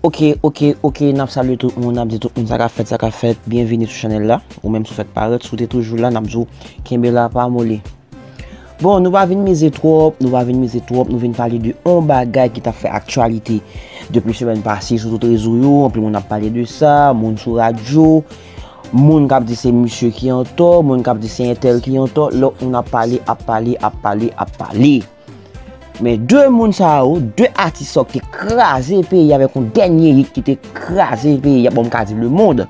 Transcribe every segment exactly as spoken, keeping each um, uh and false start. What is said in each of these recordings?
Ok, ok, ok, n ap salye tout moun, n ap di tout moun sa k ap fèt, sa k ap fèt, byenvini sou chanèl la. Ou menm si w fèk parèt, si w te toujou la, n ap di w kenbe la, pa moli. Bon, nou pa vin mize twòp, nou pa vin mize twòp, nou vin pale de on bagay ki t ap fè aktyalite depi semèn pase sou tout rezo yo, anpil moun ap pale de sa, moun sou radyo, moun k ap di se misye ki antò, moun k ap di se entèl ki antò, lòt moun ap pale, ap pale, ap pale, ap pale. Men de moun sa yo, de atis sa yo ki te kraze peyi a avèk yon dènye hit ki te kraze peyi a, bon, m ka di lemonn.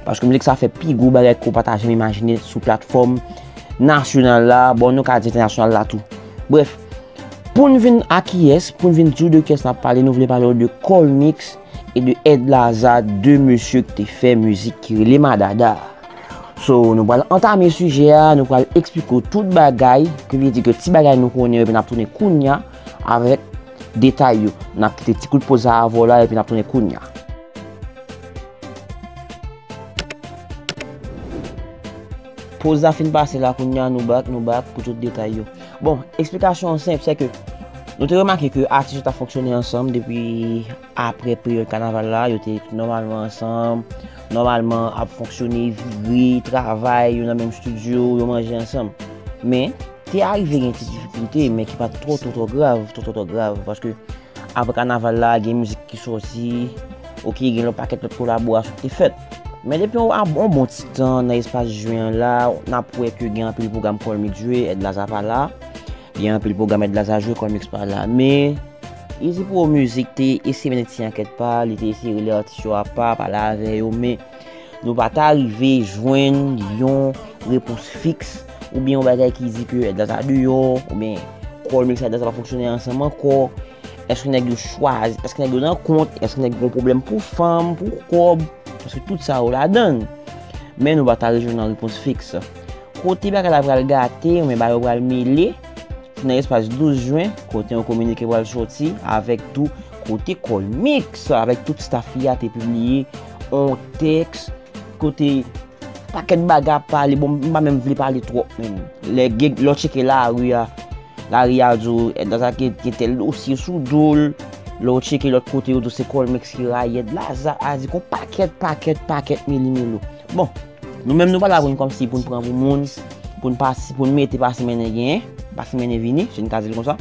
Paske mizik sa fè pi gwo bagay ke w pa ta janm imajine sou platfòm nasyonal la, bon, nou ka di entènasyonal la tou. Brèf, pou n vin a kiyès, pou n vin di w de kiyès n ap pale, nou vle pale w de Colmix e de Ed Laza, de mesye ki te fè mizik ki rele Madada. So, nou pral antame sijè a, nou pral eksplike w tout bagay, ki vle di ke ti bagay nou konnen yo, epi n ap tounen kounya avèk detay yo. N ap kite ti kout poz sa avè w la, epi n ap tounen kounya. Poz la fin pase la, kounya nou back, nou back pou tout detay yo. Bon, eksplikasyon an senp, se ke nou te remake ke atis yo t ap fonksyone ansanm depi apre peryòd kanaval la, yo te nòmalman ansanm, nòmalman ap fonksyone, vire, travay, yo nan menm estidyo, yo manje ansanm. Men, te arive gen ti difikilte, men ki pa t twò, twò, twò grav, twò, twò, twò grav, paske apre kanaval la, gen mizik ki sòti, oke, gen lòt pakèt lòt kolaborasyon ki te fèt. Men depi yon, yon bon ti tan, nan espas jen an la, n ap wè ke gen anpil pwogram Colmix jwe, Ed Laza pa la, gen anpil pwogram Ed Laza jwe, Colmix pa la. Men, Easy Pro Music te eseye mennen ti ankèt pa, li te eseye rele atis yo apa, pale avè yo, men nou pa ta rive jwenn yon repons fiks, oubyen yon bagay ki di ke Ed Laza deyò, oubyen Colmix ak Ed Laza pa fonksyone ansanm ankò. Èske nèg yo chwazi, èske nèg yo nan kont, èske nèg yo gen pwoblèm pou fanm, pou kòb, paske tout sa yo ladan l. Men nou pa ta rive jwenn yon repons fiks. Kote bagay la pral gate, oubyen bagay yo pral mele, se nan espas douz jen, kote yon kominike pral sòti, avèk tou kote Colmix, avèk tout staff li a te pibliye yon tèks, kote pakèt bagay ap pale, bon, m pa menm vle pale twòp menm. Lè gen, lè w tcheke lari a, lari a di w, Ed Laza gen, gen tèl dosye sou do l, lè w tcheke lòt kote yo di w se Colmix ki rayi Ed Laza, a di k on pakèt, pakèt, pakèt meli melo. Bon, nou menm nou pa la pou n kòmsi pou n pran pou moun, pou n pase, pou n mete pase mennen genyen, pase mennen vini, si n ka di l konsa.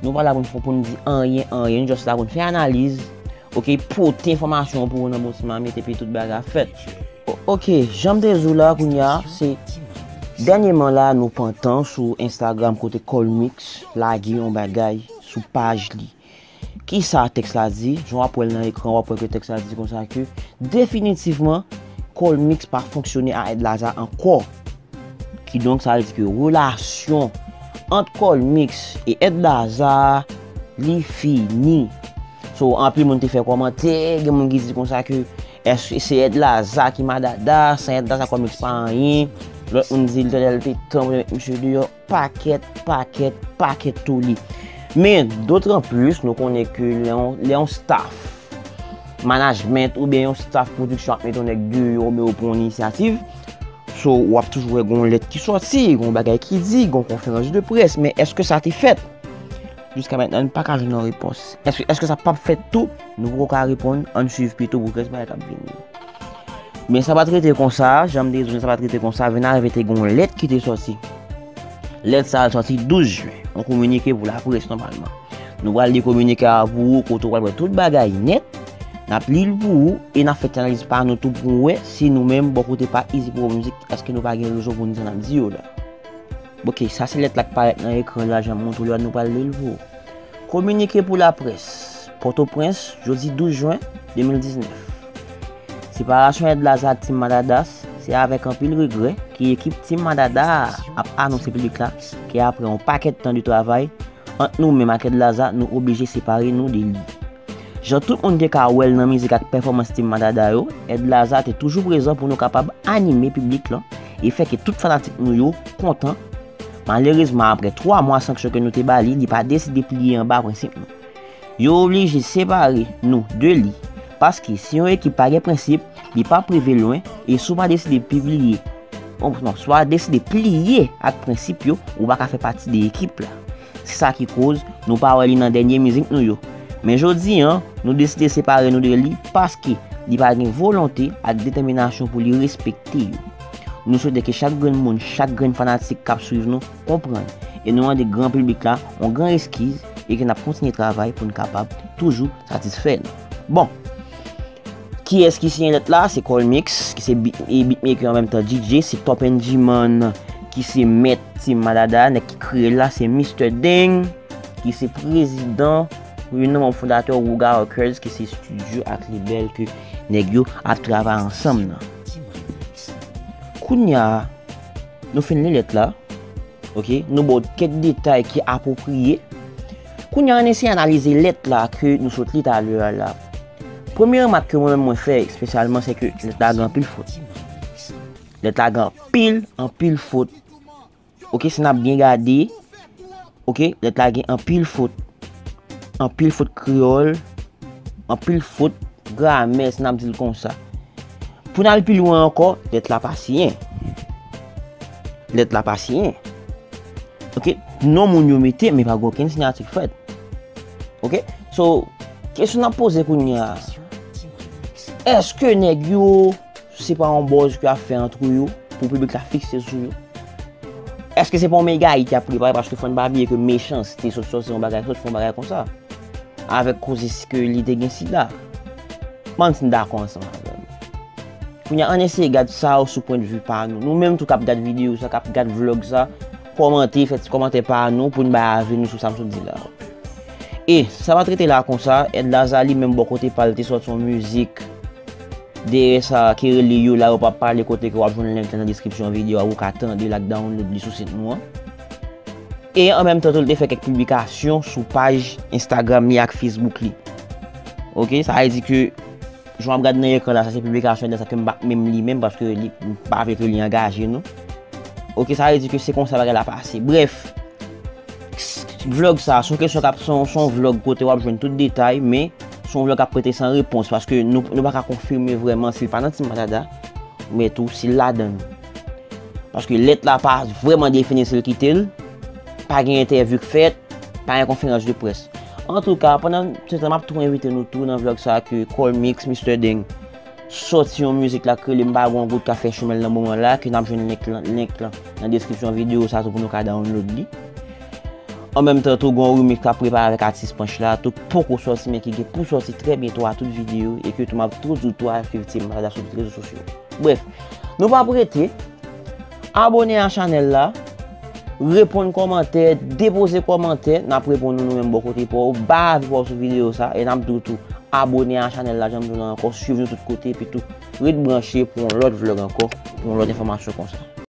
Nou pa la pou n fè, pou n di anyen, anyen, nou just la pou n fè analiz, oke, pote enfòmasyon pou ou nan bon ti mamit epi tout bagay ap fèt. O-, oke, jan m te di w la kounya, se dènyèman la nou pantan sou Instagram kote Colmix lage yon bagay sou paj li. Kisa tèks la di? Jan w ap wè l nan ekran, w ap wè ke tèks la di konsa ke definitivman Colmix pa fonksyone a Ed Laza ankò. Kidonk, sa vle di ke relasyon ant Colmix e Ed Laza, li fini. So, anpil moun te fè kòmantè, gen moun ki di konsa ke èske se Ed Laza ki Madada, san Ed Laza Colmix pa anyen. Lòt moun di l te, l te tan pou yo met misye deyò, pakèt, pakèt, pakèt toli. Men, dotranplis, nou konnen ke lè yon, lè yon staff, management oubyen yon staff pwodiksyon ap mete yon nèg deyò oubyen yo pran yon inisyativ, so, w ap toujou wè gon lèt ki sòti, gon bagay ki di, gon konferans de près, men èske sa te fèt? Jiska mentnan, n pa ka jwenn yon repons. Èske, èske sa p ap fèt tou? Nou poko ka reponn, ann swiv pito pou rès bagay k ap vini. Men sa pa t rete konsa, jan m te di w, sa pa t rete konsa, vin arive te gen yon lèt ki te sòti. Lèt sa a sòti douz jen, yon kominike pou laprès nòmalman. Nou pral li kominike a pou ou, kote w pral wè tout bagay nèt. N ap li l pou ou e n ap fè ti analiz pa nou tou pou n wè si nou menm, bò kote pa Easy Pro Music, èske nou pa gen rezon pou n di sa n ap di yo la. Oke, sa se lèt la k parèt nan ekran la, jan m montre w la, nou pral li l pou ou. Kominike pou laprès, Pòtoprens, jodi douz jen de mil diznèf. Separasyon Ed Laza ak Team Madadas, se avèk anpil regrè ke ekip Team Madada a ap anonse piblik la ke apre yon pakèt tan de travay ant nou menm ak Ed Laza, nou oblije separe nou de li. Jan tout moun te ka wè l nan mizik ak pèfòmans Team Madada yo, Ed Laza te toujou prezan pou nou kapab anime piblik lan e fè ke tout fanatik nou yo kontan. Malerezman, apre twa mwa sanksyon ke nou te ba li, li pa deside pliye anba prensip nou. Yo oblije separe nou de li, paske si yon ekip pa gen prensip, li p ap rive lwen, e si w pa deside pibliye, o, non, si w pa deside pliye ak prensip yo, ou pa ka fè pati de ekip la. Se sa ki koz nou pa wè li nan dènye mizik nou yo. Men jodi a, nou deside separe nou de li paske li pa gen volonte ak detèminasyon pou li respekte yo. Nou swete ke chak grenn moun, chak grenn fanatik k ap swiv nou, konprann. E nou mande gran piblik la yon gran eskiz e ke n ap kontinye travay pou n kapab toujou satisfè nou. Bon, kiyès ki siyen lèt la? Se Colmix, ki se beat, e beatmaker an menm tan D J, se Top N G Man, ki se mèt Team Madada, nèg ki kreye l la, se Mister Deng, ki se prezidan, youn nan manm fondatè Wouga Records, ki se estidyo ak lebèl ke nèg yo ap travay ansanm nan. Kounye a, nou fin li lèt la, ok, nou ba w kèk detay ki apwopriye. Kounye a, ann eseye analize lèt la ke nou sot li talè a la. Premye remak ke mwen menm mwen fè espesyalman, se ke lèt la gen anpil fot. Lèt la gen anpil, anpil fot. Ok, si n ap byen gade, ok, lèt la gen anpil fot. Anpil fot kreyòl, anpil fot gramè, si n ap di l konsa. Pou n al pi lwen ankò, lèt la pa siyen. Lèt la pa siyen. Ok, non moun yo mete, men pa gen okenn siyati k fèt. Ok, so, kesyon n ap poze kounye a, èske nèg yo se pa yon buzz ke y ap fè antre yo pou piblik la fikse sou yo? Èske se pa yon mega hit y ap prepare? Paske fò n pa bliye ke Mechans te sot sòti yon bagay, sot fè yon bagay konsa avèk koze ke li te gen sida. Ban m si n dakò ansanm avè m. Kounye a, ann eseye gad sa yo sou pwennvi pa nou. Nou menm tou k ap gad videyo sa, k ap gad vlòg sa, kòmante, fè ti kòmantè pa nou pou n bay avi nou sou sa m sot di la. E sa pa t rete la konsa, Edlaza li menm bò kote pa l te sòti yon mizik dèyè sa ki rele Yo la yo p ap pale, kote ke w ap jwenn link la nan deskripsyon videyo a, ou ka tande l ak download li sou sit nou an. E an menm tan tou, li te fè kèk piblikasyon sou paj Instagram li ak Facebook li. Ok, sa vle di ke, jan w ap gade nan ekran la, sa se piblikasyon de sa ke m pa t menm li menm, paske li, m pa vle ke li angaje nou. Ok, sa vle di ke se konsa bagay la pase. Brèf, vlòg sa, se yon kesyon k ap, se yon, se yon vlòg kote w ap jwenn tout detay, men se yon vlòg k ap rete san repons, paske nou, nou pa ka konfime vrèman si l pa nan Team Madada, men tou si l ladan l. Paske lèt la pa vrèman defini si l kite l, pa gen entèvyou k fèt, pa gen konferans de près. Antouka, pandan se tan, m ap tou envite nou tou nan vlòg sa ke Colmix, Mister Deng, sòti yon mizik la k rele M Pa Gon Goud k ap fè chimen l nan moman la, ke n ap jwenn link lan, link lan nan deskripsyon videyo sa tou pou nou ka download li. An menm tan tou, gen yon remix k ap prepare avèk atis Panch la tou, k poko sòti, men ki gen pou sòti trè byento a tout videyo, e ke tou m ap toujou tou al swiv Team Madada sou tout rezo sosyo. Brèf, nou p ap rete, abòne a chanèl la, reponn kòmantè, depoze kòmantè, n ap reponn ou nou menm bò kote pa w, bay avi pa w sou videyo sa, e n ap di w tou, abòne a chanèl la, jan m di w la ankò, swiv nou tout kote, epi tou, ret branche pou yon lòt vlòg ankò, pou yon lòt enfòmasyon konsa.